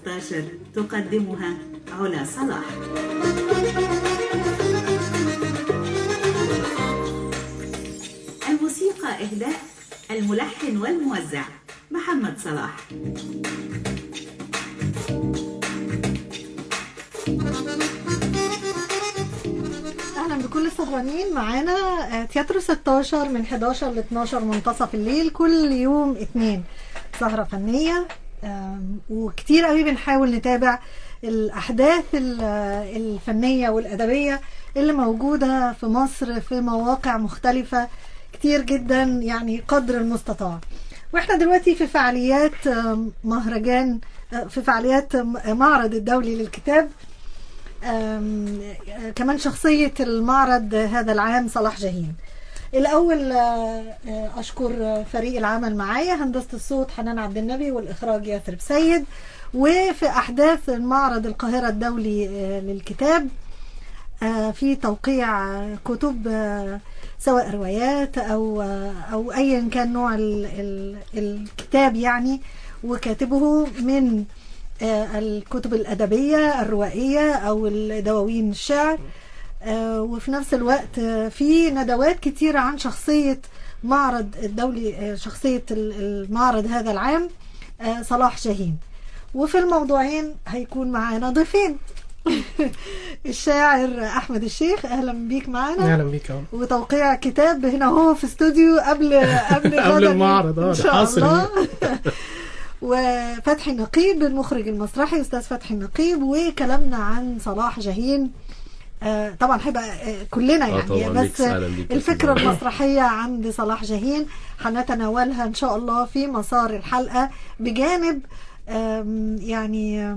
16 تقدمها علا صلاح. الموسيقى إهداء الملحن والموزع محمد صلاح. اهلا بكل السهرانين معانا تياترو 16 من 11 ل 12 منتصف الليل كل يوم اثنين، سهرة فنية. وكتير قوي بنحاول نتابع الأحداث الفنية والأدبية اللي موجودة في مصر في مواقع مختلفة كتير جدا، يعني قدر المستطاع. واحنا دلوقتي في فعاليات مهرجان، في فعاليات معرض الدولي للكتاب. كمان شخصية المعرض هذا العام صلاح جاهين. الأول أشكر فريق العمل معايا، هندسة الصوت حنان عبد النبي والإخراج ياسر بسيد. وفي أحداث المعرض القاهرة الدولي للكتاب في توقيع كتب، سواء روايات أو أيا كان نوع الكتاب يعني، وكاتبه من الكتب الأدبية الروائية أو الدواوين الشعر. وفي نفس الوقت في ندوات كتيرة عن شخصية معرض الدولي، شخصية المعرض هذا العام صلاح جاهين. وفي الموضوعين هيكون معانا ضيفين الشاعر أحمد الشيخ، أهلا بيك معانا. أهلا بيك. وتوقيع كتاب هنا هو في استوديو قبل قبل المعرض إن شاء الله. وفتحي النقيب المخرج المسرحي أستاذ فتحي النقيب، وكلامنا عن صلاح جاهين. طبعا هيبقى كلنا يعني، بس الفكرة المسرحية عند صلاح جاهين هنتناولها إن شاء الله في مسار الحلقة، بجانب يعني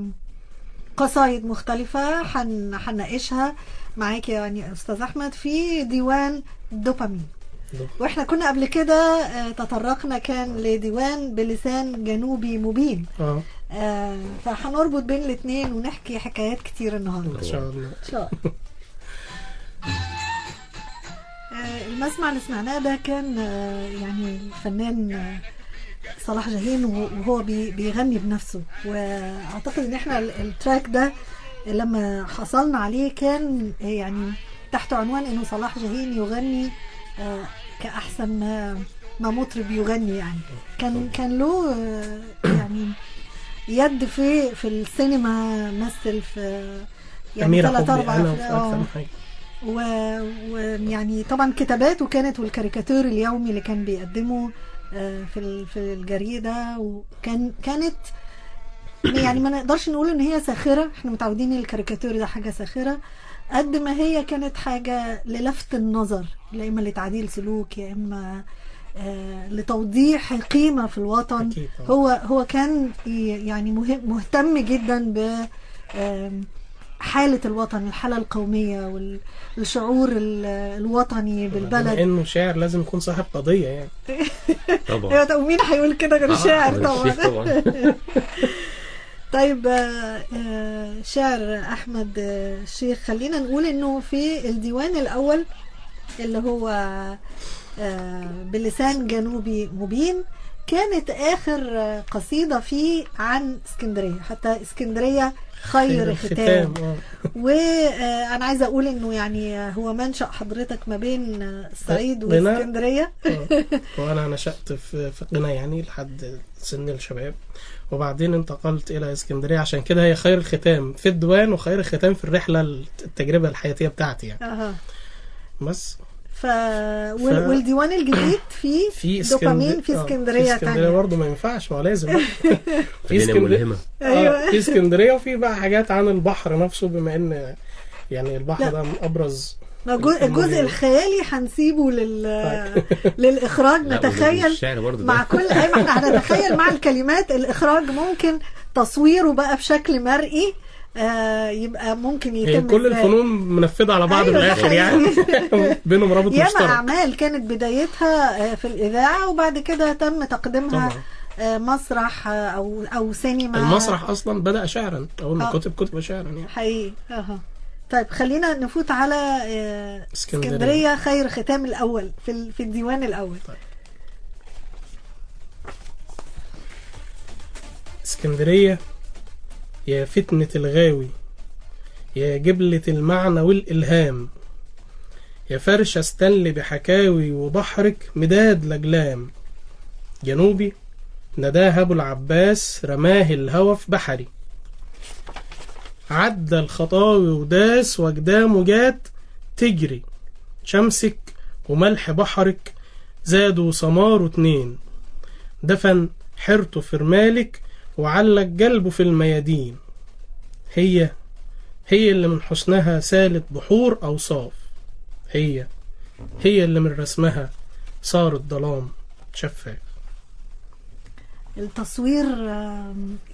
قصايد مختلفة هنناقشها معاك يعني أستاذ أحمد في ديوان دوبامين. واحنا كنا قبل كده تطرقنا كان لديوان بلسان جنوبي مبين، فهنربط بين الاثنين ونحكي حكايات كتير النهارده ان شاء الله. ان شاء الله. المسمع اللي سمعناه ده كان يعني الفنان صلاح جاهين وهو بيغني بنفسه، واعتقد ان احنا التراك ده لما حصلنا عليه كان يعني تحت عنوان انه صلاح جاهين يغني كأحسن ما مطرب يغني يعني. كان له يعني يد في السينما، مثل في يعني 3 4 ويعني طبعا كتاباته كانت، والكاريكاتير اليومي اللي كان بيقدمه في الجريدة، وكان كانت يعني ما نقدرش نقول ان هي ساخرة، احنا متعودين الكاريكاتير ده حاجة ساخرة، قد ما هي كانت حاجة للفت النظر، يا إما لتعديل سلوك، يا إما لتوضيح قيمة في الوطن. هو كان يعني مهتم جدا بحالة الوطن، الحالة القومية والشعور الوطني بالبلد. لأنه شاعر لازم يكون صاحب قضية يعني. طبعا. ومين هيقول كده غير شاعر؟ طبعا. طيب شاعر أحمد الشيخ، خلينا نقول إنه في الديوان الأول اللي هو بلسان جنوبي مبين كانت آخر قصيدة فيه عن اسكندرية، حتى اسكندرية خير ختام. وأنا عايزة أقول إنه يعني هو منشأ حضرتك ما بين الصعيد واسكندرية. وأنا نشأت في قنا يعني لحد سن الشباب، وبعدين انتقلت إلى اسكندرية، عشان كده هي خير الختام في الديوان وخير الختام في الرحلة التجربة الحياتية بتاعتي يعني. بس والديوان الجديد في دوبامين في اسكندرية. في اسكندرية برضه ما ينفعش، ما لازم في اسكندرية. ايوه في اسكندرية، وفي بقى حاجات عن البحر نفسه، بما ان يعني البحر ده من ابرز الجزء الخيالي هنسيبه للإخراج. نتخيل مع كل ما احنا هنتخيل مع الكلمات، الإخراج ممكن تصويره بقى بشكل مرئي، يبقى ممكن يتم كل الفنون منفذة على بعض. أيوة بالآخر يعني بينهم رابط مشترك. ياما أعمال كانت بدايتها في الإذاعة وبعد كده تم تقديمها طبعا. مسرح أو سينما. المسرح أصلا بدأ شعرا، أول ما كتب شعرا يعني. حقيقي. طيب خلينا نفوت على اسكندرية خير ختام الأول في الديوان الأول. طيب. اسكندرية يا فتنة الغاوي، يا جبلة المعنى والإلهام، يا فرشة ستانلي بحكاوي وبحرك مداد لجلام. جنوبي نداه أبو العباس رماه الهوى في بحري، عدى الخطاوي وداس وأجدامه جات تجري، شمسك وملح بحرك زادوا سماره 2، دفن حيرته في رمالك وعلق قلبه في الميادين. هي اللي من حسنها سالت بحور أوصاف، هي اللي من رسمها صار الظلام شفاف. التصوير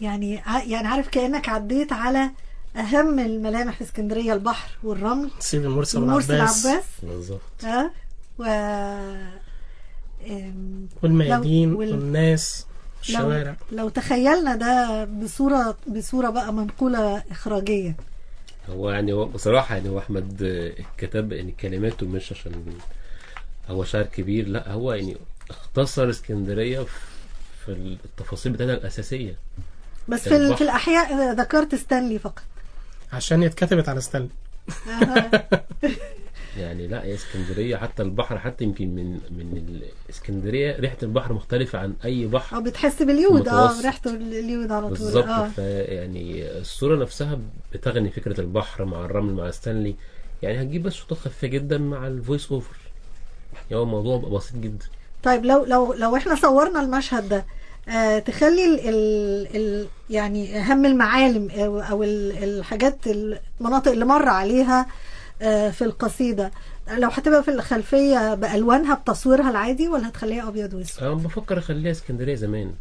يعني عارف كأنك عديت على أهم الملامح في اسكندرية، البحر والرمل، سيدي المرسي العباس بالظبط، والميادين والناس الشوارع. لو تخيلنا ده بصورة بقى منقولة إخراجية. هو يعني هو بصراحة يعني هو أحمد كتب يعني كلماته مش عشان هو شاعر كبير، لا هو يعني اختصر اسكندرية في التفاصيل بتاعتها الأساسية. بس في الأحياء ذكرت ستانلي فقط عشان يتكتبت على ستانلي. يعني لا يا اسكندرية حتى البحر، حتى يمكن من الاسكندرية ريحه البحر مختلفة عن اي بحر، بتحس باليود، ريحته اليود على طول بالظبط. فيعني الصورة نفسها بتغني فكرة البحر مع الرمل مع ستانلي، يعني هتجيب بس شوطات خفيفة جدا مع ال voice over، يعني هو الموضوع بقى بسيط جدا. طيب لو لو لو احنا صورنا المشهد ده، تخلي ال يعني اهم المعالم او الحاجات المناطق اللي مر عليها في القصيدة، لو هتبقى في الخلفية بألوانها بتصويرها العادي ولا هتخليها أبيض وأسود؟ أنا بفكر أخليها اسكندرية زمان،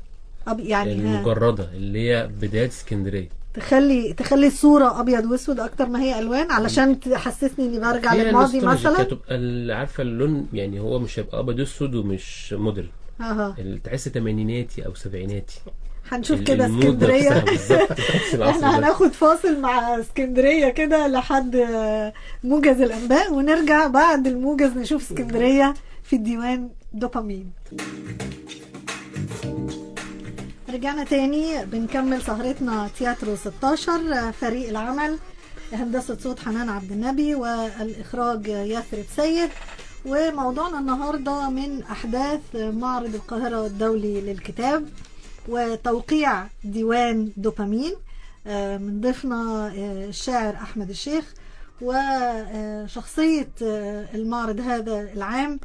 يعني المجردة اللي هي بداية اسكندرية، تخلي الصورة أبيض وأسود أكتر ما هي ألوان علشان تحسسني إني برجع للماضي مثلا. هتبقى عارفة اللون، يعني هو مش هيبقى أبيض وأسود ومش مودرن، تحس تمانيناتي أو سبعيناتي. هنشوف كده اسكندرية. احنا هناخد فاصل مع اسكندرية كده لحد موجز الأنباء، ونرجع بعد الموجز نشوف اسكندرية في الديوان دوبامين. رجعنا تاني بنكمل سهرتنا تياترو 16. فريق العمل هندسة صوت حنان عبد النبي والإخراج يثرب سيد، وموضوعنا النهاردة من أحداث معرض القاهرة الدولي للكتاب وتوقيع ديوان دوبامين، من ضيفنا الشاعر أحمد الشيخ، وشخصية المعرض هذا العام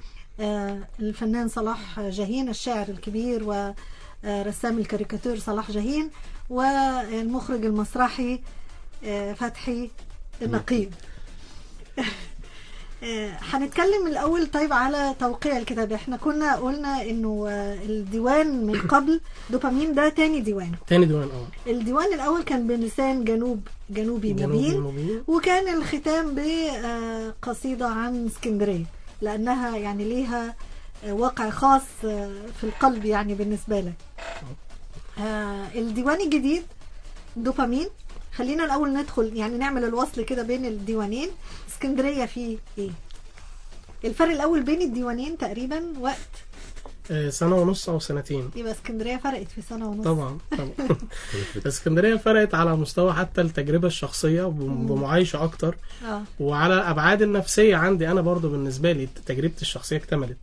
الفنان صلاح جاهين، الشاعر الكبير ورسام الكاريكاتير صلاح جاهين، والمخرج المسرحي فتحي النقيب. هنتكلم الأول طيب على توقيع الكتاب. احنا كنا قلنا انه الديوان من قبل دوبامين ده تاني ديوان، الديوان الأول كان بلسان جنوبي مبين، وكان الختام بقصيدة عن اسكندرية لأنها يعني ليها واقع خاص في القلب يعني بالنسبة لك. الديوان الجديد دوبامين، خلينا الأول ندخل يعني نعمل الوصل كده بين الديوانين. اسكندرية فيه ايه الفرق الأول بين الديوانين؟ تقريبا وقت سنة ونص أو سنتين. يبقى اسكندرية فرقت في سنة ونص. طبعا طبعا. اسكندرية فرقت على مستوى حتى التجربة الشخصية بمعايشة أكتر، وعلى الأبعاد النفسية عندي أنا برضو بالنسبة لي تجربتي الشخصية اكتملت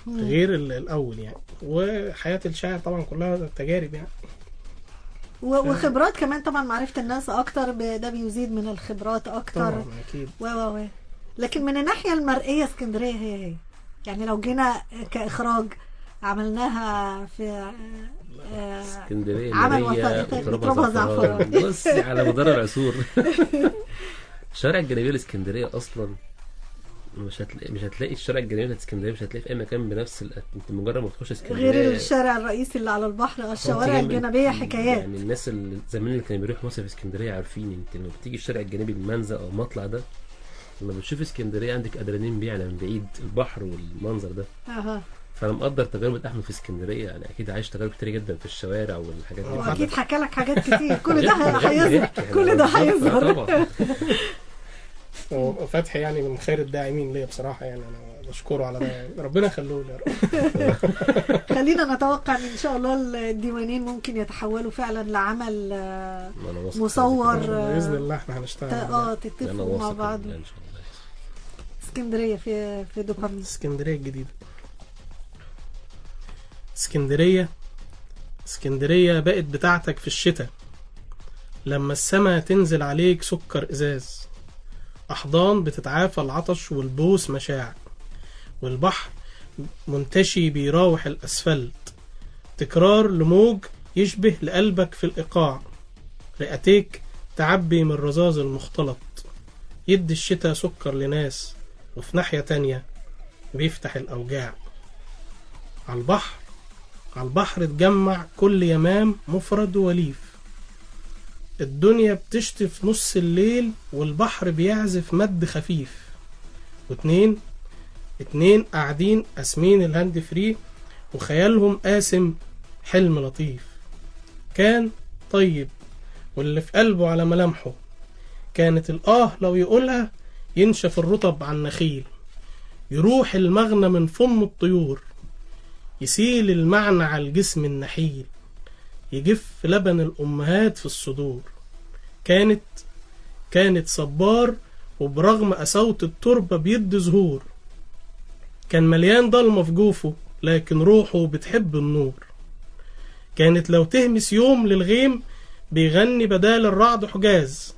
غير الأول يعني. وحياة الشاعر طبعا كلها تجارب يعني، وخبرات كمان طبعا، معرفة الناس أكتر ده بيزيد من الخبرات أكتر طبعا أكيد. و لكن من الناحية المرئية اسكندرية هي يعني لو جينا كإخراج عملناها في اسكندرية عمل وثائقي ترابها زعفران، بص على مدار العصور. الشارع الجانبي الاسكندرية أصلا مش هتلاقي الشارع الجانبي بتاع اسكندرية، مش هتلاقي في اي مكان بنفس انت مجرد ما تخش اسكندرية غير الشارع الرئيسي اللي على البحر. الشوارع الجانبية حكايات يعني. الناس اللي زمان اللي كانوا بيروحوا مصيف في اسكندرية عارفين، انت لما بتيجي الشارع الجانبي المنزل او المطلع ده، لما بتشوف اسكندرية عندك قدرانين بيه على من بعيد البحر والمنظر ده. فانا مقدر تجربه احمد في اسكندرية، انا اكيد عايش تجارب كتير جدا في الشوارع والحاجات دي، واكيد حكى لك حاجات كتير. كل ده هيظهر، كل ده هيظهر طبعا. وفتحي يعني من خير الداعمين ليا بصراحة يعني، انا بشكره على ده يعني، ربنا يخليه لي يا رب. خلينا نتوقع ان ان شاء الله الديوانين ممكن يتحولوا فعلا لعمل مصور. باذن الله احنا هنشتغل تتفقوا مع بعض ان شاء الله. اسكندرية في دوبامين، اسكندرية الجديدة. اسكندرية، اسكندرية بقت بتاعتك في الشتاء لما السما تنزل عليك سكر ازاز، احضان بتتعافى العطش والبوس مشاع، والبحر منتشي بيراوح الاسفلت، تكرار لموج يشبه لقلبك في الايقاع، رئتيك تعبي من الرذاذ المختلط، يدي الشتاء سكر لناس وفي ناحية تانية بيفتح الأوجاع. على البحر، على البحر تجمع كل يمام مفرد وليف، الدنيا بتشتي في نص الليل والبحر بيعزف مد خفيف، واتنين اتنين قاعدين قاسمين ال hand free وخيالهم قاسم حلم لطيف. كان طيب واللي في قلبه على ملامحه، كانت الآه لو يقولها ينشف الرطب عن النخيل، يروح المغنى من فم الطيور، يسيل المعنى على الجسم النحيل، يجف لبن الأمهات في الصدور. كانت صبار وبرغم قساوة التربة بيد زهور، كان مليان ضلمة في جوفه لكن روحه بتحب النور. كانت لو تهمس يوم للغيم بيغني بدال الرعد حجاز،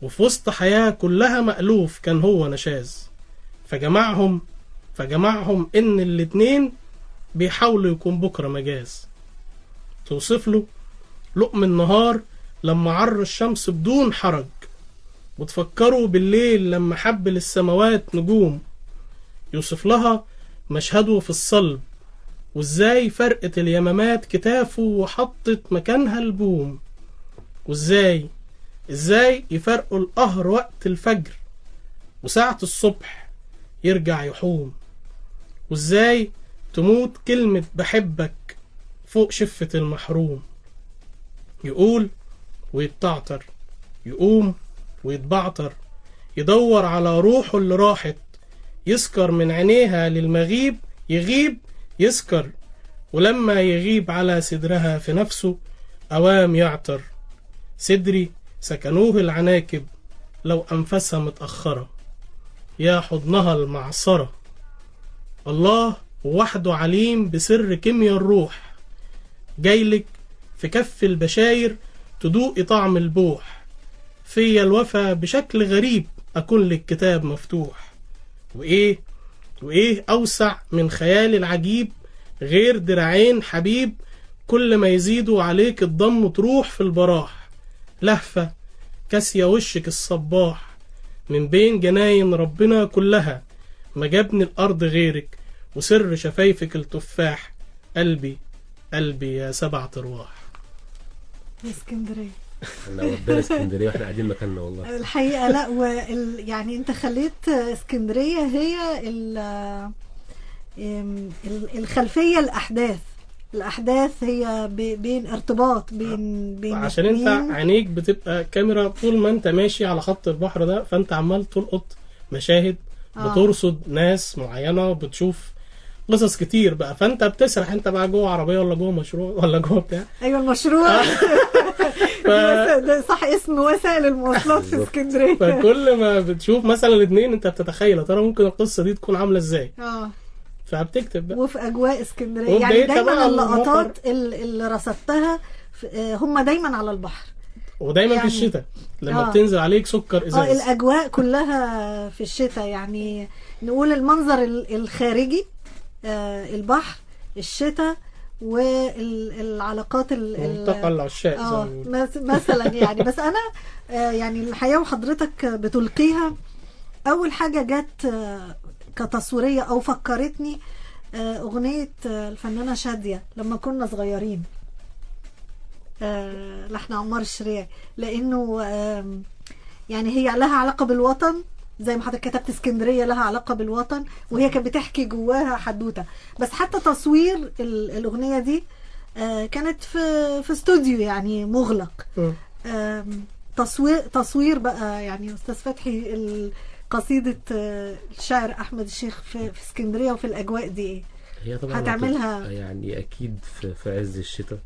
وفي وسط حياة كلها مألوف كان هو نشاز. فجمعهم إن الاتنين بيحاولوا يكون بكرة مجاز. توصف له لقم النهار لما عر الشمس بدون حرج، وتفكروا بالليل لما حب للسماوات نجوم. يوصف لها مشهده في الصلب وازاي فرقت اليمامات كتافه وحطت مكانها البوم، وازاي يفرقوا القهر وقت الفجر وساعة الصبح يرجع يحوم، وازاي تموت كلمة بحبك فوق شفة المحروم. يقول ويتعطر، يقوم ويتبعتر، يدور على روحه اللي راحت، يسكر من عينيها للمغيب، يغيب يسكر، ولما يغيب على صدرها في نفسه أوام يعطر. صدري سكنوه العناكب لو أنفسها متأخرة، يا حضنها المعصرة. الله وحده عليم بسر كيمياء الروح، جايلك في كف البشاير تدوقي طعم البوح. فيا الوفا بشكل غريب أكون لك كتاب مفتوح. وإيه أوسع من خيال العجيب غير دراعين حبيب، كل ما يزيدوا عليك الضم تروح في البراح. لهفة كاسية وشك الصباح من بين جناين ربنا كلها، ما جابني الأرض غيرك وسر شفايفك التفاح. قلبي قلبي يا 7 أرواح. يا اسكندرية، احنا ودينا اسكندرية واحنا قاعدين مكاننا والله الحقيقة. لا يعني انت خليت اسكندرية هي الخلفية، الاحداث هي بين ارتباط بين عشان انت عينيك بتبقى كاميرا طول ما انت ماشي على خط البحر ده، فانت عمال تلقط مشاهد، بترصد ناس معينة، بتشوف قصص كتير بقى، فانت بتسرح انت بقى جوه عربية ولا جوه مشروع ولا جوه بتاع. ايوه المشروع. ده صح اسم وسائل المواصلات في اسكندرية. فكل ما بتشوف مثلا الاثنين انت بتتخيل ترى ممكن القصة دي تكون عامله ازاي، فبتكتب بقى. وفي اجواء اسكندرية يعني دايما اللقطات اللي رصدتها هم دايما على البحر، ودايما يعني في الشتاء لما بتنزل عليك سكر ازاز. الاجواء كلها في الشتاء، يعني نقول المنظر الخارجي، البحر، الشتاء، والعلاقات ملتقى العشاق مثلا يعني. بس انا يعني الحقيقة وحضرتك بتلقيها اول حاجة جت كتصويريه او فكرتني اغنية الفنانة شاديه لما كنا صغيرين، لحن عمار الشريعي، لانه يعني هي لها علاقة بالوطن زي ما حضرتك كتبت اسكندرية لها علاقة بالوطن، وهي كانت بتحكي جواها حدوتة. بس حتى تصوير الاغنية دي كانت في استوديو يعني مغلق. تصوير بقى يعني استاذ فتحي قصيدة الشاعر أحمد الشيخ في اسكندرية وفي الأجواء دي إيه؟ هي طبعا هتعملها يعني أكيد في عز الشتاء.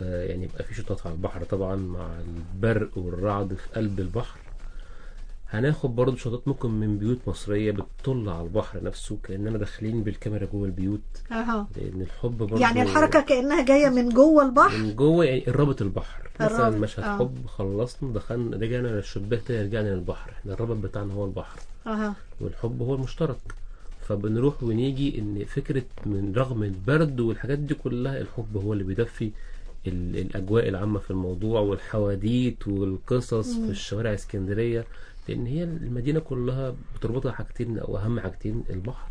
يعني يبقى في شطات على البحر طبعا مع البرق والرعد في قلب البحر. هناخد برضو شطات ممكن من بيوت مصرية بتطل على البحر نفسه، كأننا داخلين بالكاميرا جوه البيوت. لأن الحب برضو يعني الحركة كأنها جاية من جوه البحر، من جوه، يعني الرابط البحر مثلا. مشهد حب خلصنا دخلنا رجعنا للشباك تاني، رجعنا للبحر. احنا الرابط بتاعنا هو البحر. والحب هو المشترك، فبنروح ونيجي. ان فكرة من رغم البرد والحاجات دي كلها، الحب هو اللي بيدفي الأجواء العامة في الموضوع، والحواديت والقصص في الشوارع اسكندرية، لأن هي المدينة كلها بتربطها حاجتين أو أهم حاجتين، البحر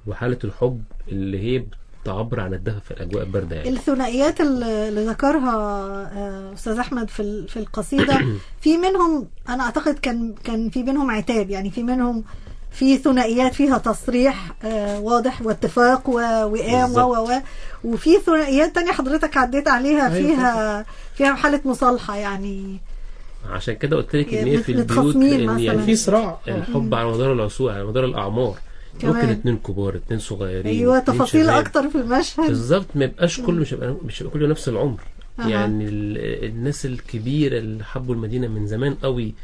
وحالة الحب اللي هي بتعبر عن الدفء في الأجواء الباردة. يعني الثنائيات اللي ذكرها أستاذ أحمد في القصيدة في منهم أنا أعتقد كان في منهم عتاب، يعني في منهم في ثنائيات فيها تصريح واضح واتفاق ووئام و وفي ثنائيات تانية حضرتك عديت عليها فيها حالة مصالحة. يعني عشان كده قلت لك ان هي في البيوت، لان يعني في صراع الحب على مدار العصور، على مدار الاعمار. ممكن 2 كبار، 2 صغيرين، ايوه تفاصيل اكتر في المشهد بالظبط. ما يبقاش كله مش هيبقى كله نفس العمر. يعني الناس الكبيرة اللي حبوا المدينة من زمان قوي،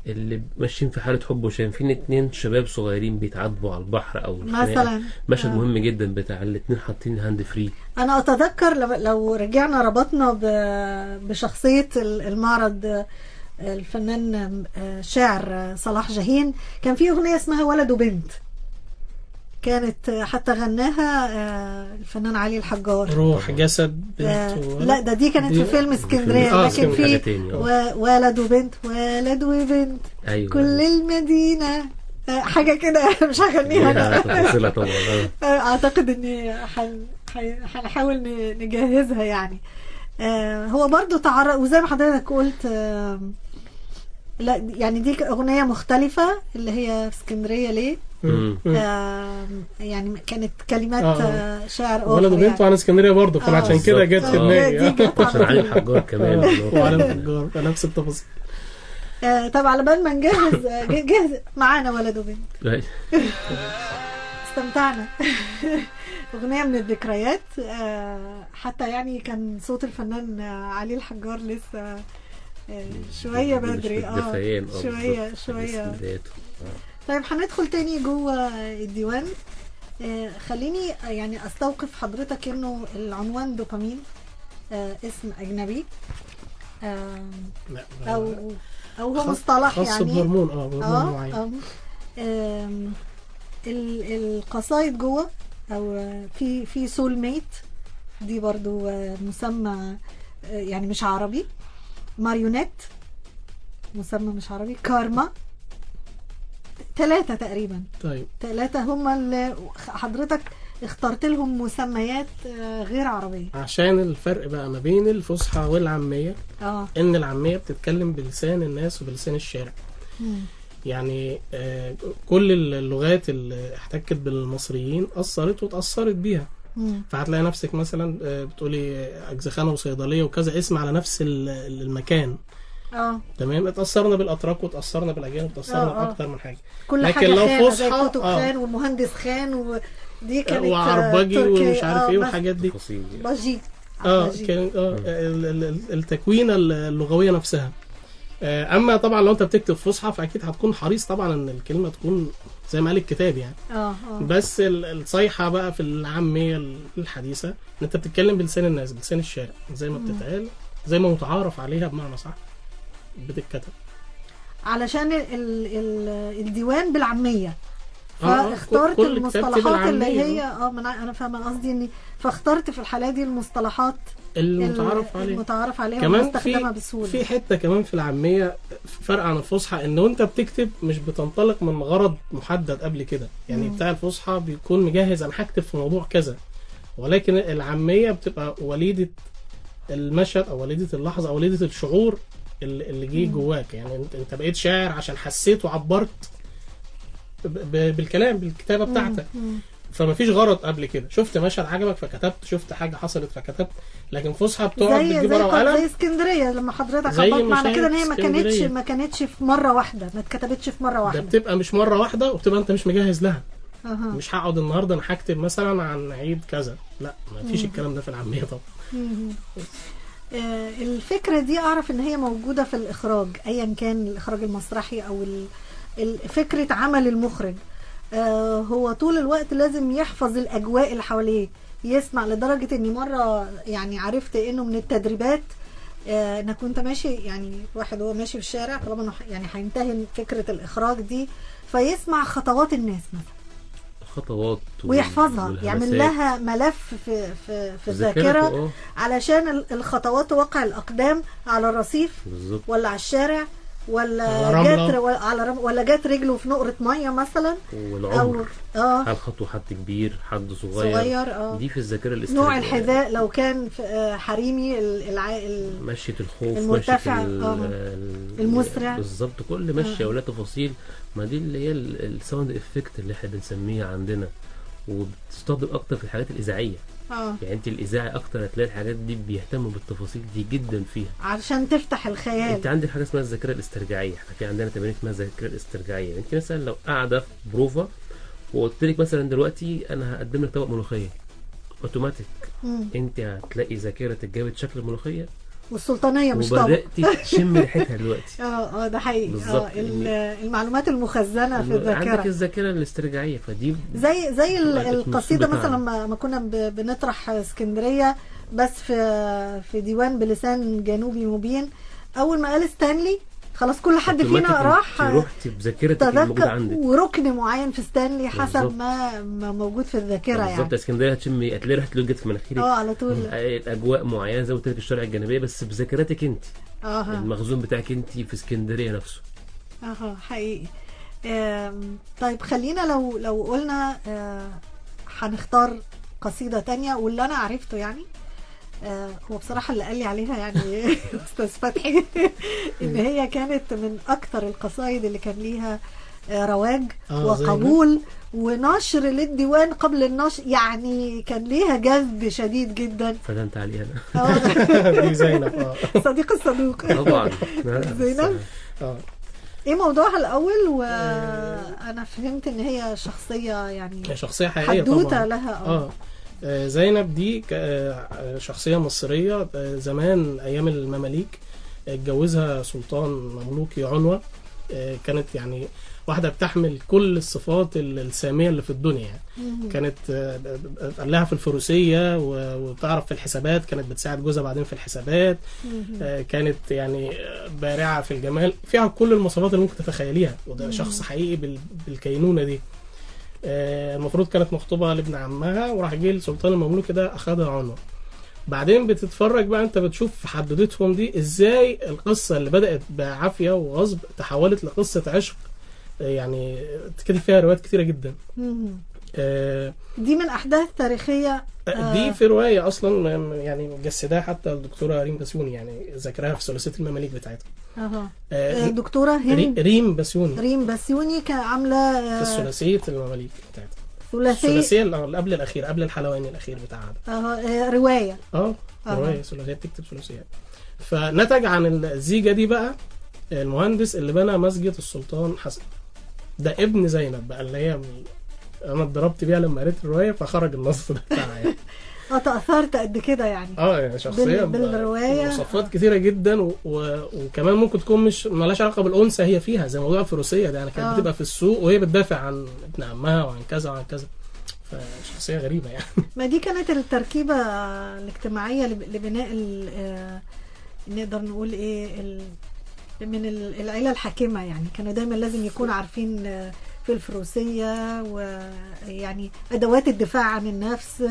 اللي ماشيين في حاله حب وشايفين 2 شباب صغيرين بيتعاتبوا على البحر او مثلا، مشهد مهم جدا بتاع الاثنين حاطين hand free. انا اتذكر لو رجعنا ربطنا بشخصية المعرض الفنان الشاعر صلاح جاهين، كان في اغنية اسمها ولد وبنت، كانت حتى غناها الفنان علي الحجار. روح جسد بنت لا ده دي كانت في فيلم اسكندرية، لكن في ولد وبنت، ولد وبنت، أيوة. كل المدينة، حاجة كده مش هغنيها انا طبعا. اعتقد اني هنحاول نجهزها يعني. هو برضو تعرض، وزي ما حضرتك قلت، لا يعني دي اغنية مختلفة اللي هي في اسكندرية ليه، يعني كانت كلمات شاعر اخر، ولد وبنت وعن اسكندرية برضه، فانا عشان كده جت في دماغي عشان علي الحجار كمان وعلي الحجار نفس التفاصيل. طب على بال ما نجهز، جهز معانا ولد وبنت. استمتعنا. اغنية من الذكريات، حتى يعني كان صوت الفنان علي الحجار لسه شوية بدري، شوية شوية. طيب هندخل تاني جوه الديوان. خليني يعني استوقف حضرتك انه العنوان دوبامين اسم اجنبي، او هو مصطلح يعني خاص بهرمون، هرمون معين. القصايد جوه، او في سول ميت دي برضو مسمى يعني مش عربي، ماريونيت مسمى مش عربي، كارما، 3 تقريبا. طيب 3 هم اللي حضرتك اخترت لهم مسميات غير عربية، عشان الفرق بقى ما بين الفصحى والعامية. ان العامية بتتكلم بلسان الناس وبلسان الشارع. يعني كل اللغات اللي احتكت بالمصريين أثرت وتأثرت بيها. فهتلاقي نفسك مثلا بتقولي أجزخانة وصيدلية وكذا اسم على نفس المكان. تمام. اتأثرنا بالأتراك وتأثرنا بالأجانب وتأثرنا بأكتر من حاجة. كل لكن حاجة لو خان، زي كتب خان والمهندس خان، ودي كانت وعربجي ومش عارف ايه والحاجات دي. باجي كان التكوينة اللغوية نفسها. اما طبعا لو انت بتكتب فصحى فاكيد هتكون حريص طبعا ان الكلمة تكون زي ما قال الكتاب يعني. بس الصيحة بقى في العامية الحديثة ان انت بتتكلم بلسان الناس، بلسان الشارع، زي ما بتتقال، زي ما متعارف عليها بمعنى صح بتتكتب، علشان الديوان بالعامية. فاخترت المصطلحات اللي هي انا فاهمه قصدي، اني فاخترت في الحالة دي المصطلحات المتعارف عليها والمستخدمه بسهولة. في حتة كمان في العامية فرق عن الفصحى، ان وانت بتكتب مش بتنطلق من غرض محدد قبل كده. يعني بتاع الفصحى بيكون مجهز انا هكتب في موضوع كذا، ولكن العامية بتبقى وليده المشهد او وليده اللحظة او وليده الشعور اللي جه جواك. يعني انت بقيت شاعر عشان حسيت وعبرت بالكلام، بالكتابة بتاعتك. فما فيش غرض قبل كده. شفت مشهد عجبك فكتبت، شفت حاجة حصلت فكتبت، لكن فسحة بتقعد بتجيب ورقة وقلم زي اسكندرية لما حضرتك عبرت معنى كده ان هي ما كانتش في مرة واحدة، ما اتكتبتش في مرة واحدة. ده بتبقى مش مرة واحدة، وبتبقى انت مش مجهز لها. مش هقعد النهارده انا هكتب مثلا عن عيد كذا، لا ما فيش الكلام ده في العامية طبعا. الفكرة دي اعرف ان هي موجودة في الاخراج، ايا كان الاخراج المسرحي او فكرة عمل المخرج. هو طول الوقت لازم يحفظ الأجواء اللي حواليه، يسمع، لدرجة اني مرة يعني عرفت انه من التدريبات انك كنت ماشي، يعني واحد هو ماشي في الشارع طالما انه يعني هينتهي فكرة الإخراج دي، فيسمع خطوات الناس مثلا، خطوات ويحفظها، يعمل لها ملف في في في الذاكرة علشان الخطوات وقع الأقدام على الرصيف بالزبط. ولا على الشارع، ولا جات ولا جات رجله في نقرة مية مثلا، والعمر هل خطوة حد كبير حد صغير، دي في الذاكرة الاستراتيجية. نوع الحذاء لو كان حريمي، مشية الخوف، المرتفع، المسرع بالظبط، كل مشية ولا تفاصيل. ما دي اللي هي ال sound effect اللي احنا بنسميها عندنا، وبتستخدم اكتر في الحاجات الاذاعية. يعني انت الاذاعي اكتر هتلاقي الحاجات دي بيهتموا بالتفاصيل دي جدا فيها عشان تفتح الخيال. انت عندك حاجة اسمها الذاكرة الاسترجاعيه، احنا في عندنا تمارين اسمها الذاكرة الاسترجاعيه. انت مثلا لو قاعدة في بروفا وقلت لك مثلا دلوقتي انا هقدم لك طبق ملوخية، اوتوماتيك انت هتلاقي ذاكرتك جابت شكل الملوخية والسلطانيه مش طبق، وبداتي تشم ريحتها دلوقتي. ده حقيقي. المعلومات المخزنه في الذاكرة، عندك الذاكرة الاسترجاعيه. فدي زي القصيدة مثلا لما كنا بنطرح اسكندرية بس في ديوان بلسان جنوبي مبين، اول ما قال ستانلي خلاص كل حد فينا راح، رحت بذاكرتك الموجودة عندك وركن معين في ستانلي حسب ما موجود في الذاكرة. يعني بالظبط. اسكندرية هتشمي، هتلاقي ريحه اللون جت في مناخيرك على طول، اجواء معينة زي ما قلت لك الشارع الجانبية، بس بذاكرتك انت، المخزون بتاعك انت في اسكندرية نفسه. حقيقي. طيب خلينا لو قلنا هنختار قصيدة تانية، واللي انا عرفته يعني هو بصراحة اللي قال لي عليها يعني أستاذ فتحي إن هي كانت من أكثر القصائد اللي كان ليها رواج وقبول ونشر للديوان قبل النشر، يعني كان ليها جذب شديد جدا. فدنت عليها أنا. دي زينب، صديق الصدوق طبعا. زينب ايه موضوعها الأول؟ وأنا فهمت إن هي شخصية، يعني شخصية حقيقية طبعا، حدوتة لها. زينب دي شخصية مصرية زمان أيام المماليك، اتجوزها سلطان مملوكي عنوة. كانت يعني واحدة بتحمل كل الصفات السامية اللي في الدنيا يعني. كانت قال لها في الفروسية وتعرف في الحسابات، كانت بتساعد جوزها بعدين في الحسابات. كانت يعني بارعة في الجمال، فيها كل المواصفات اللي ممكن تتخيليها، وده شخص حقيقي بالكينونة دي. المفروض كانت مخطوبة لابن عمها، وراح جه السلطان المملوكي ده أخدها عنوة. بعدين بتتفرج بقى انت بتشوف حدوتتهم دي ازاي، القصة اللي بدأت بعافية وغصب تحولت لقصة عشق، يعني تكتب فيها روايات كتيرة جدا. دي من أحداث تاريخية. دي في رواية أصلا يعني مجسدها حتى الدكتورة ريم بسيوني، يعني ذكرها في ثلاثية المماليك بتاعتها. دكتورة هند ريم بسيوني. ريم بسيوني كان عاملة في ثلاثية المماليك بتاعتها، الثلاثية اللي قبل الأخير، قبل الحلواني الأخير بتاعها ده. رواية. رواية ثلاثية، بتكتب ثلاثيات. فنتج عن الزيجة دي بقى المهندس اللي بنى مسجد السلطان حسن، ده ابن زينب بقى، اللي هي انا اتضربت بيها لما قريت الرواية، فخرج النص ده بتاعها يعني. تأثرت قد كده يعني. يعني شخصية بالرواية، مواصفات كتيرة جدا، وكمان ممكن تكون مش مالهاش علاقة بالانثى هي فيها، زي موضوع الفروسية ده يعني، كانت بتبقى في السوق وهي بتدافع عن ابن عمها وعن كذا وعن كذا، فشخصيه غريبة يعني. ما دي كانت التركيبة الاجتماعية لبناء نقدر نقول ايه من العيلة الحاكمة يعني، كانوا دايما لازم يكونوا عارفين في الفروسية، ويعني أدوات الدفاع عن النفس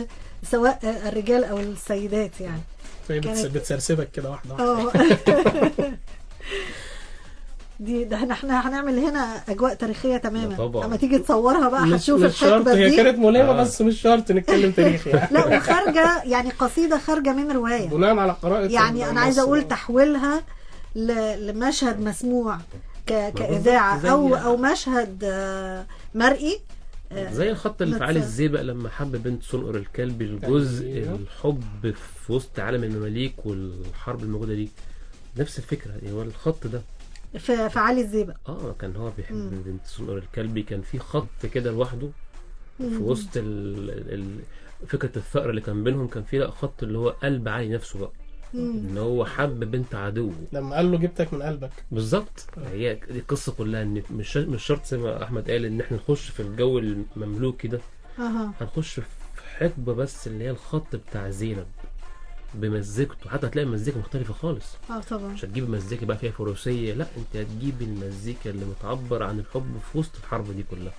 سواء الرجال أو السيدات يعني. كانت بتسرسبك كده واحدة واحدة. دي ده احنا هنعمل هنا أجواء تاريخية تماما. أما تيجي تصورها بقى هتشوف الحقبة دي. هي كانت ملهمة بس مش شرط نتكلم تاريخ يعني. لا، وخارجة يعني قصيدة خارجة من رواية بناء على قراءة يعني. أنا عايزة أقول تحويلها لمشهد مسموع كإذاعة أو مشهد مرئي، زي الخط اللي في علي الزيبق لما حب بنت صنقر الكلب، الجزء الحب في وسط عالم المماليك والحرب الموجودة دي، نفس الفكرة هو الخط ده في علي الزيبق. كان هو بيحب بنت صنقر الكلبي، كان في خط كده لوحده في وسط فكرة الثأر اللي كان بينهم، كان في خط اللي هو قلب علي نفسه بقى، ان هو حب بنت عدوه لما قال له جبتك من قلبك. بالظبط، هي دي القصة كلها، ان مش شرط زي ما احمد قال ان احنا نخش في الجو المملوكي ده، هنخش في حقبة بس اللي هي الخط بتاع زينب بمزيكته، حتى هتلاقي المزيكا مختلفة خالص. طبعا مش هتجيب مزيكا بقى فيها فروسيه، لا انت هتجيب المزيكا اللي بتعبر عن الحب في وسط الحرب دي كلها.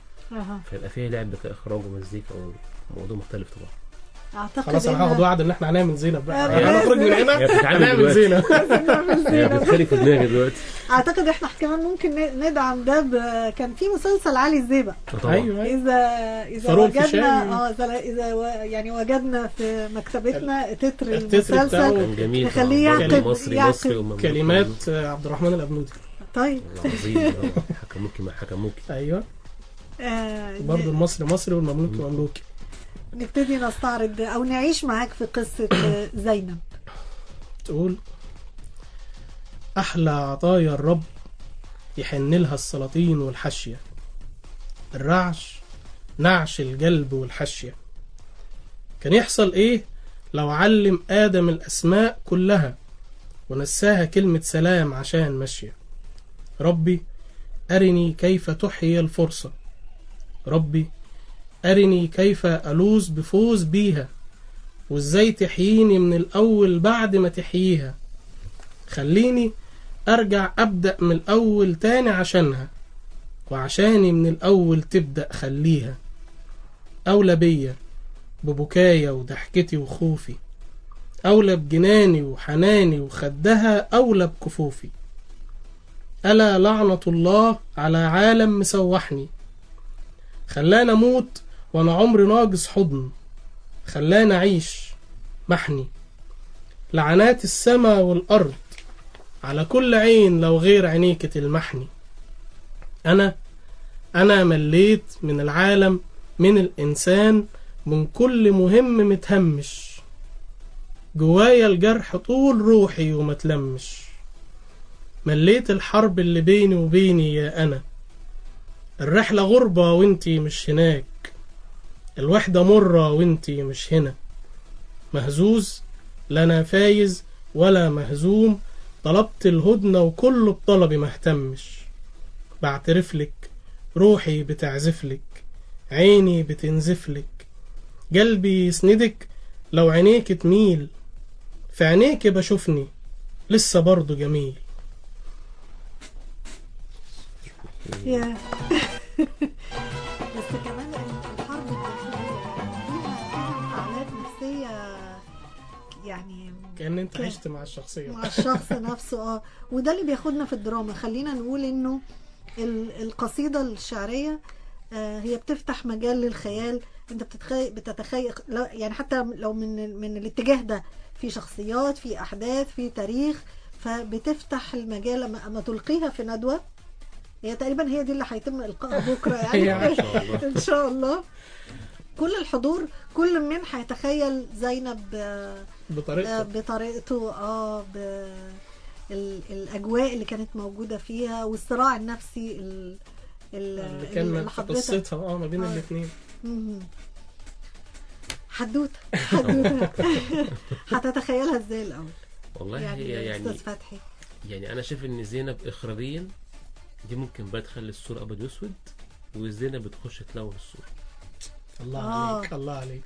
فيبقى فيها لعب كاخراج ومزيكا وموضوع مختلف طبعا. اعتقد خلاص انا هاخد وعد ان احنا هنعمل زينب بقى، هنخرج من هنا هنعمل زينب. هي بتخلي في دماغي دلوقتي. اعتقد احنا كمان ممكن ندعم ده كان في مسلسل علي الزيبق. ايوه، اذا وجدنا اذا يعني وجدنا في مكتبتنا تتر المسلسل نخليه يعقد مصري كلمات عبد الرحمن الابنودي. طيب عظيم، حكموكي ما حكموكي. ايوه، برضه المصري مصري والمملوكي مملوكي. نبتدي نستعرض او نعيش معاك في قصة زينب. تقول: احلى عطايا الرب يحن لها السلاطين والحشية، الرعش نعش الجلب والحشية. كان يحصل ايه لو علم آدم الأسماء كلها ونساها كلمة سلام عشان ماشية؟ ربي أرني كيف تحيي الفرصة، ربي أرني كيف ألوز بفوز بيها، وإزاي تحييني من الأول بعد ما تحييها. خليني أرجع أبدأ من الأول تاني عشانها، وعشاني من الأول تبدأ خليها. أولى بيا ببكايا وضحكتي وخوفي، أولى بجناني وحناني وخدها، أولى بكفوفي. ألا لعنة الله على عالم مسوحني، خلانا أموت وأنا عمري ناقص حضن، خلانا أعيش محني. لعنات السما والأرض على كل عين لو غير عينيك تلمحني. أنا مليت من العالم، من الإنسان، من كل مهم متهمش. جوايا الجرح طول روحي وما تلمش. مليت الحرب اللي بيني وبيني يا أنا، الرحلة غربة وانتي مش هناك، الوحدة مرة وانتي مش هنا. مهزوز لا فايز ولا مهزوم، طلبت الهدنة وكله بطلبي مهتمش. بعترفلك روحي بتعزفلك، عيني بتنزفلك، قلبي يسندك لو عينيك تميل، في عينيك بشوفني لسه برضو جميل. يا بس كمان الحرب فيها انفعالات نفسية، يعني كأن انت عشت مع الشخصية، مع الشخص نفسه. وده اللي بياخدنا في الدراما. خلينا نقول انه القصيدة الشعرية هي بتفتح مجال للخيال. انت بتتخيل يعني حتى لو من الاتجاه ده في شخصيات، في احداث، في تاريخ، فبتفتح المجال لما تلقيها في ندوة. هي تقريبا هي دي اللي هيتم القائها بكره يعني ان شاء الله. كل الحضور كل من هيتخيل زينب بطريقته، الاجواء اللي كانت موجودة فيها والصراع النفسي اللي كان في قصتها ما بين الاثنين. حدوتة هتتخيلها ازاي الاول؟ والله يعني استاذ فتحي، يعني انا شايف ان زينب اخراجيا دي ممكن بقى تخلي الصورة ابيض واسود، وزينب بتخش تلون الصورة. الله عليك، الله عليك.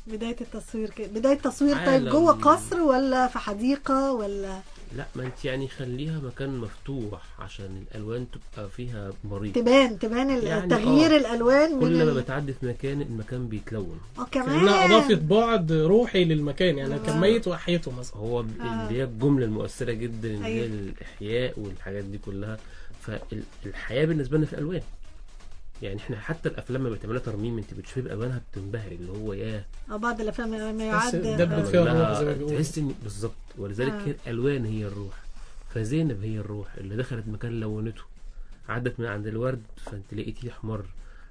بداية التصوير كده، بداية تصوير. طيب جوه قصر ولا في حديقة ولا؟ لا، ما انت يعني خليها مكان مفتوح عشان الالوان تبقى فيها مريض، تبان يعني تغيير الالوان. كل ما بتعدي في مكان المكان بيتلون. كمان كأنها اضافت بعد روحي للمكان، يعني كمية وحيته مثلا. هو اللي هي الجملة المؤثرة جدا اللي هي الاحياء والحاجات دي كلها. فالحياة بالنسبة لنا في الالوان، يعني احنا حتى الافلام اللي بتعملها ترميم انت بتشوفي بالوانها بتنبهر، اللي هو ياه. بعض الافلام ما يعد دبت فيها الروح زي ما بيقولوا، تحس ان بالظبط. ولذلك هي الالوان هي الروح، فزينب هي الروح اللي دخلت مكان لونته، عدت من عند الورد فانت لقيتيه احمر،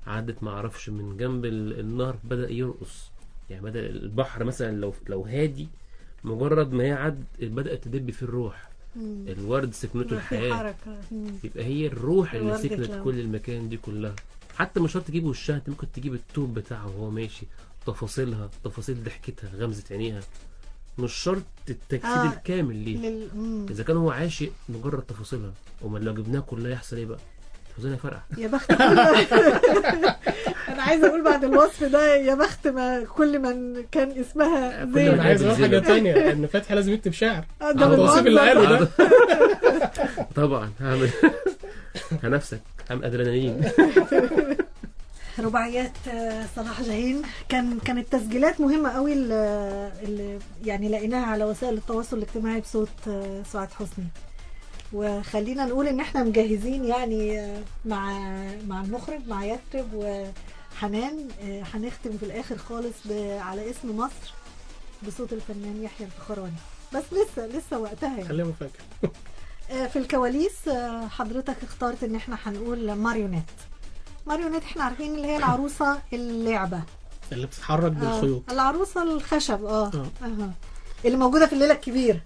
عدت ما اعرفش من جنب النهر بدأ يرقص. يعني بدأ البحر مثلا لو هادي، مجرد ما هي عد بدأت تدب في الروح. الورد سكنته الحياة، يبقى هي الروح اللي سكنت كل المكان دي كلها. حتى مش شرط تجيب وشها، انت ممكن تجيب التوب بتاعها وهو ماشي، تفاصيلها، تفاصيل ضحكتها، غمزة عينيها، مش شرط التجسيد الكامل ليه. اذا كان هو عاشق مجرد تفاصيلها، امال لو جبناها كلها يحصل ايه بقى؟ تفاصيلها فرقع. يا بخت انا عايزه اقول بعد الوصف ده يا بخت ما كل من كان اسمها زين. انا عايز اقول حاجة ثانية، ان فتحي لازم يكتب شعر ده التوصيف اللي قاله ده. طبعا هعمل هنفسك، هعمل ادرينالين. رباعيات صلاح جاهين كانت تسجيلات مهمة قوي اللي يعني لقيناها على وسائل التواصل الاجتماعي بصوت سعاد حسني. وخلينا نقول ان احنا مجهزين يعني مع المخرج مع يثرب وحنان، هنختم في الاخر خالص على اسم مصر بصوت الفنان يحيى الفخراني، بس لسه وقتها يعني. خليها مفاجأة. في الكواليس حضرتك اخترت ان احنا هنقول ماريونيت. ماريونيت احنا عارفين اللي هي العروسة اللعبة اللي بتتحرك بالخيوط، العروسة الخشب اللي موجودة في الليلة الكبيرة.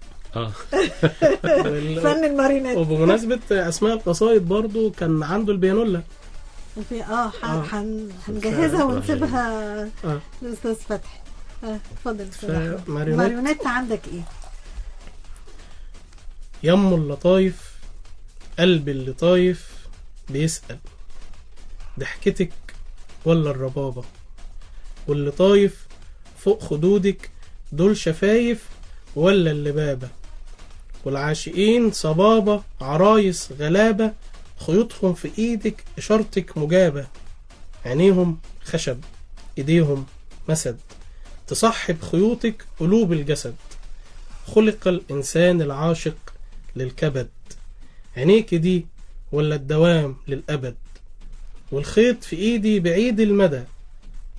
فن الماريونيت. وبمناسبة اسماء القصايد برضو كان عنده البيانولا. هنجهزها ونسيبها للاستاذ فتحي. اتفضل استاذ احمد. ماريونيت عندك ايه؟ يم اللطايف قلبي اللي طايف بيسأل، ضحكتك ولا الربابة، واللي طايف فوق خدودك دول شفايف ولا اللبابة، والعاشقين صبابة عرايس غلابة، خيوطهم في ايدك اشارتك مجابة، عينيهم خشب ايديهم مسد، تصحب خيوطك قلوب الجسد، خلق الإنسان العاشق للكبد، عينيك دي ولا الدوام للأبد، والخيط في ايدي بعيد المدى،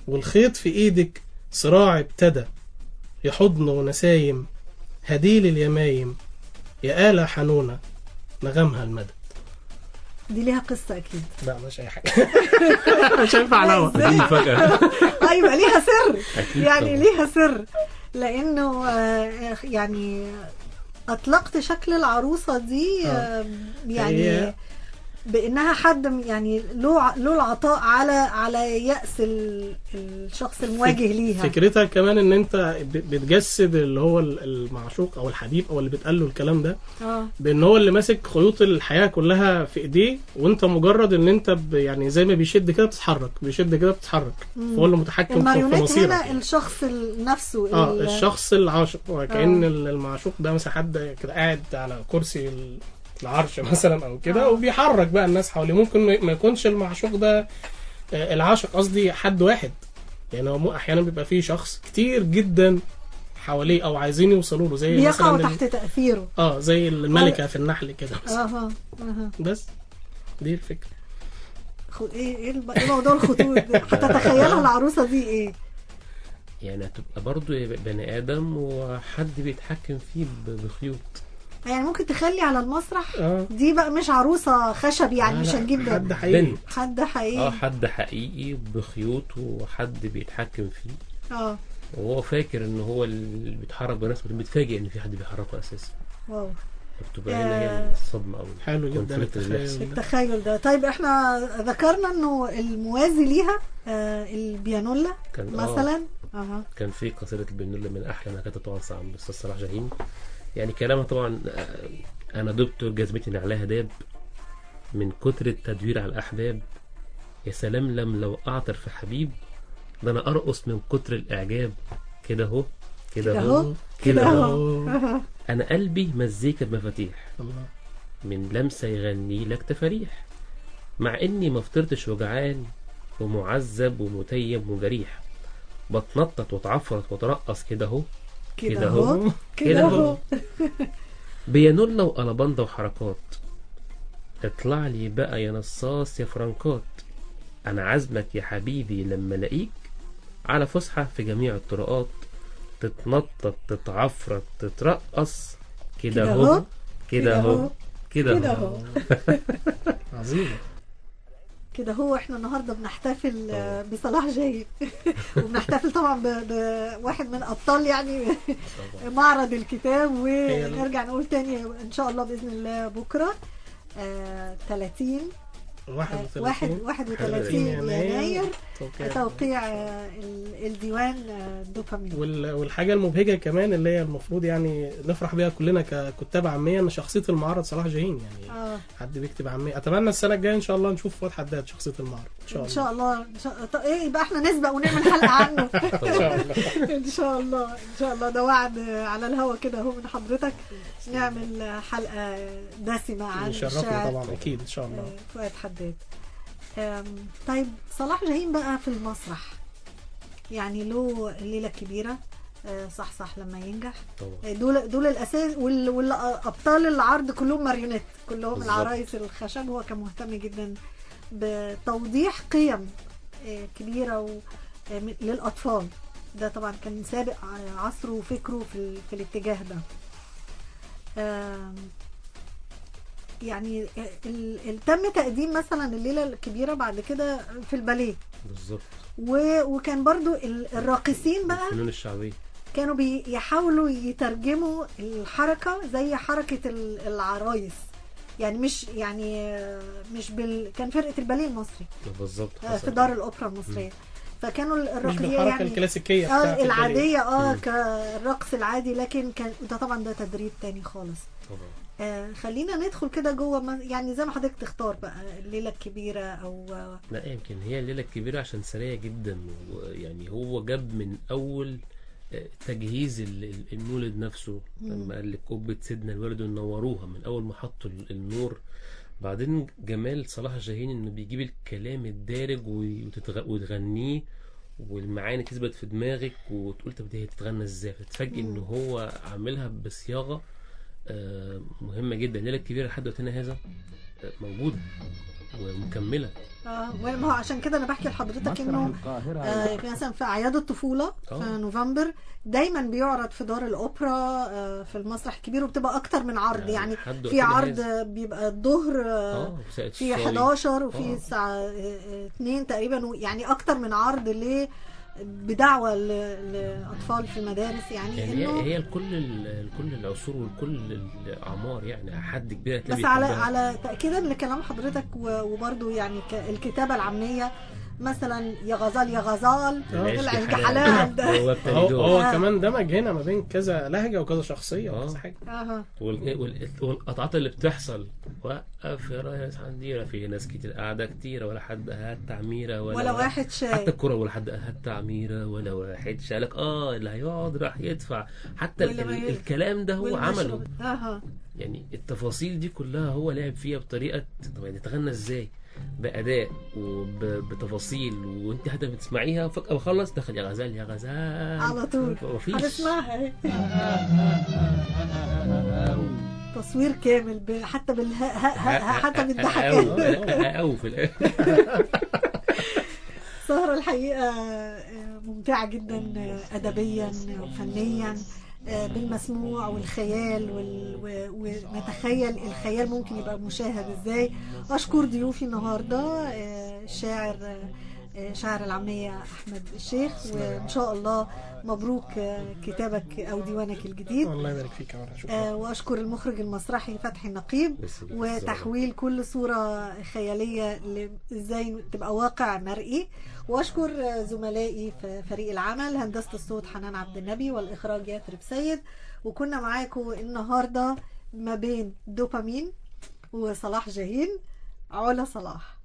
والخيط في ايدك صراع ابتدى، يا حضن ونسايم هديل اليمايم، يا آلة حنونة نغمها المدد. دي ليها قصة أكيد. لا مش أي حاجة. مش هينفع على دي مفاجأة. أيوة ليها سر، يعني ليها سر، لأنه يعني أطلقت شكل العروسة دي يعني بانها حد يعني له العطاء على يأس الشخص المواجه ليها. فكرتها كمان ان انت بتجسد اللي هو المعشوق او الحبيب او اللي بتقال له الكلام ده، بان هو اللي ماسك خيوط الحياة كلها في ايديه، وانت مجرد ان انت يعني زي ما بيشد كده بتتحرك، بيشد كده بتتحرك، فهو اللي متحكم في مصيرك. هنا يعني الشخص نفسه، الشخص العاشق، وكأن المعشوق ده مثلا حد كده قاعد على كرسي العرش مثلا او كده، وبيحرك بقى الناس حواليه. ممكن ما يكونش المعشوق ده، العاشق قصدي، حد واحد، يعني هو احيانا بيبقى فيه شخص كتير جدا حواليه او عايزين يوصلوا له، زي بيقعوا تحت تاثيره، زي الملكة في النحل كده. بس دي الفكرة. ايه موضوع الخطوط ده؟ هتتخيلها العروسة دي ايه؟ يعني هتبقى برضو بني ادم وحد بيتحكم فيه بخيوط. يعني ممكن تخلي على المسرح دي بقى مش عروسة خشب، يعني مش هنجيب ده حد حقيقي، حد حقيقي، حد حقيقي بخيوط وحد بيتحكم فيه، وهو فاكر ان هو اللي بيتحرك بنفسه، بيتفاجئ ان في حد بيحركه اساسا. واو، بتبقى هنا هي الصدمة او حلو جدا التخيل ده. طيب احنا ذكرنا انه الموازي ليها البيانولا مثلا. كان في قصيدة البيانولا من احلى ما كتب طبعا الاستاذ صلاح جاهين، يعني كلامها طبعا انا دبت جزمتي نعلاها داب من كتر التدوير على الاحباب، يا سلام لم لو اعطر في حبيب، ده انا ارقص من كتر الاعجاب، كده اهو كده اهو كده اهو، انا قلبي مزيكا بمفاتيح، من لمسه يغني لك تفاريح، مع اني ما فطرتش وجعان ومعذب ومتيم وجريح، بتنطط واتعفرت واترقص كده اهو كده اهو كده اهو، بيانولا وقلباندا وحركات، اطلع لي بقى يا نصاص يا فرنكات، انا عازمك يا حبيبي لما الاقيك على فسحة في جميع الطرقات، تتنطط تتعفرت تترقص كده اهو كده اهو كده اهو. عظيم. كده. هو احنا النهارده بنحتفل بصلاح جاهين وبنحتفل طبعا بواحد من ابطال يعني معرض الكتاب. ونرجع نقول تاني ان شاء الله باذن الله بكره 30 31 يناير توقيع الديوان دوبامين. والحاجة المبهجه كمان اللي هي المفروض يعني نفرح بيها كلنا ككتاب عامية، ان شخصية المعرض صلاح جاهين يعني حد بيكتب عامية. اتمنى السنة الجاية ان شاء الله نشوف فؤاد حداد شخصية المعرض ان شاء الله. ان شاء الله ان شاء الله. ايه يبقى احنا نسبق ونعمل حلقة عنه ان شاء الله ان شاء الله ان شاء الله. ده وعد على الهوا كده اهو من حضرتك، نعمل حلقة دسمة عن يشرفنا طبعا اكيد ان شاء الله فؤاد حداد. طيب صلاح جاهين بقى في المسرح يعني له الليلة الكبيرة، صح صح لما ينجح طبعا. دول الاساس، والابطال العرض كلهم ماريونيت، كلهم بالزبط. العرايس الخشب. هو كان مهتم جدا بتوضيح قيم كبيرة للاطفال، ده طبعا كان سابق عصره وفكره في الاتجاه ده. يعني تم تقديم مثلا الليلة الكبيرة بعد كده في الباليه بالظبط، وكان برضو الراقصين بقى الفنون الشعبية كانوا بيحاولوا يترجموا الحركة زي حركة العرايس، يعني مش يعني مش كان فرقه الباليه المصري بالظبط في دار الاوبرا المصرية، فكانوا الراقصين يعني الكلاسيكية العادية كالرقص العادي، لكن كان ده طبعا ده تدريب تاني خالص طبعا. خلينا ندخل كده جوه، يعني زي ما حضرتك تختار بقى الليلة الكبيرة او لا، يمكن هي الليلة الكبيرة عشان سريعة جدا، ويعني هو جاب من اول تجهيز المولد نفسه لما قال لك قبه سيدنا الوالد ونوروها من اول ما حطوا النور. بعدين جمال صلاح جاهين انه بيجيب الكلام الدارج وتغنيه والمعاني تثبت في دماغك وتقول طب دي هتتغنى ازاي، فتتفاجئ ان هو عاملها بصياغة مهمة جدا. الليلة الكبيرة لحد وقتنا هذا موجودة ومكمله. ما هو عشان كده انا بحكي لحضرتك انه مثلا في اعياد الطفولة في نوفمبر دايما بيعرض في دار الاوبرا في المسرح الكبير، وبتبقى اكتر من عرض، يعني في عرض بيبقى الظهر في 11 وفي الساعة 2 تقريبا، يعني اكتر من عرض ليه بدعوة لأطفال في المدارس. يعني إنه هي لكل العصور ولكل الأعمار، يعني حد كبير. بس على تأكيدا لكلام حضرتك، وبرضه يعني الكتابة العامية مثلا يا غزال يا غزال العشق حلال، هو كمان دمج هنا ما بين كذا لهجة وكذا شخصية وكذا حاجة. والقطعات اللي بتحصل، وقف يا ريس عنديرة، في ناس كتير قاعدة كتيرة ولا حد هات تعميرة ولا واحد شاي، حتى الكرة ولا حد هات تعميرة ولا واحد شالك، اللي هيقعد راح يدفع. حتى الكلام ده هو عمله. يعني التفاصيل دي كلها هو لعب فيها بطريقة. طب يعني تغنى ازاي؟ بأداء وبتفاصيل، وانت حتى بتسمعيها فجأة بخلص دخل يا غزال يا غزال على طول هنسمعها تصوير كامل حتى بالها حتى بالضحك او في الاخر. سهرة الحقيقة ممتعة جدا أدبيا وفنيا، بالمسموع والخيال ونتخيل الخيال ممكن يبقى مشاهد ازاي. اشكر ضيوفي النهارده الشاعر شاعر العامية احمد الشيخ، وان شاء الله مبروك كتابك او ديوانك الجديد. الله يبارك فيك يا شكرا. واشكر المخرج المسرحي فتحي النقيب، وتحويل كل صورة خيالية ازاي تبقى واقع مرئي. واشكر زملائي في فريق العمل، هندسة الصوت حنان عبد النبي والاخراج يثرب سيد. وكنا معاكم النهارده ما بين دوبامين وصلاح جاهين، علا صلاح.